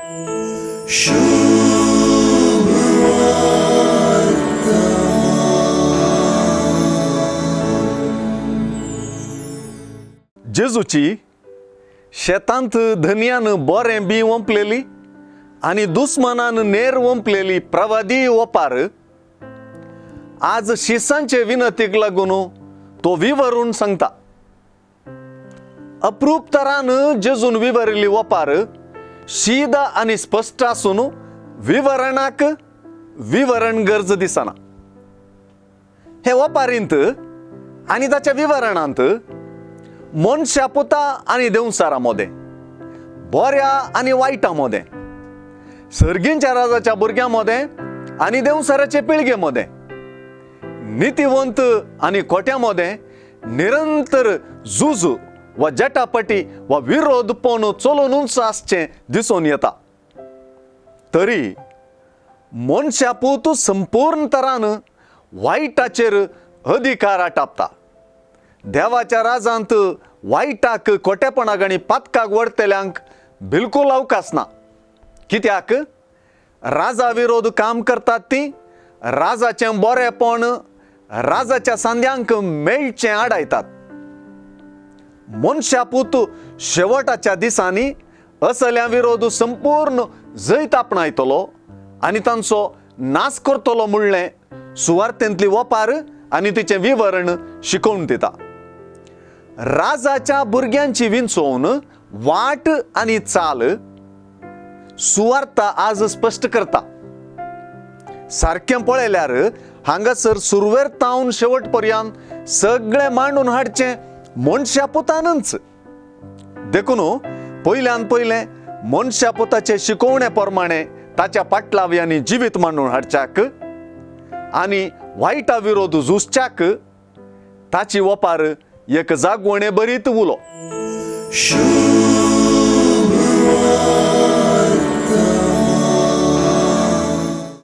जेजूची शेतांत धनयान बरें बी ओंपलेली आनी दुस्मानान नेर ओंपलेली प्रवादी ओपार आज शिसांचे विनतीक लागून तो विवरून सांगता. अप्रूप तरान जेजून विवरिल्ली ओपार शीदा आनी स्पश्ट आसून विवरणाक विवरण गरज दिसना. हे ओपारींत आनी ताच्या विवरणांत मनशा पुता आनी देंवचारा मोदें, बऱ्या आनी वायटा मोदें, सर्गींच्या राजाच्या भुरग्यां मोदें आनी देंवचाराचे पिळगे मोदें, नितीवंत आनी खोट्या मोदें निरंतर झूज वा जटापटी वा विरोधपण चलोवनूच आसचें दिसून येता. तरी मनशा पूत संपूर्ण तरान वायटाचेर अधिकार आटापता. देवाच्या राजांत वायटाक खोटेपणाक आनी पातकाक व्हरतल्यांक बिलकूल अवकाश ना. कित्याक राजा विरोध काम करतात ती राजाचें बरेपण राजाच्या सांद्यांक मेळचें आडायतात. मनशा पूत शेवटाच्या दिसांनी असल्या विरोध संपूर्ण जैत आपणायतलो आनी तांचो नाश करतलो म्हणलें सुवार्थेंतली वपार आनी तिचें विवरण शिकोवन दिता. राजाच्या भुरग्यांची विंचोवन वाट आनी चाल सुवार्ता आज स्पश्ट करता. सारकें पळयल्यार हांगासर सुरवेर तावन शेवट पर्यंत सगळें मांडून हाडचें मनशा पुतानच. देखून पयल्यान पयलें मनशा पुताचे शिकोवणे प्रमाणे ताच्या पाटलाव्यांनी जिवीत मांडून हाडच्याक आनी वायटा विरोध झुजच्याक ताची वपार एक जागवणे बरीत उलो.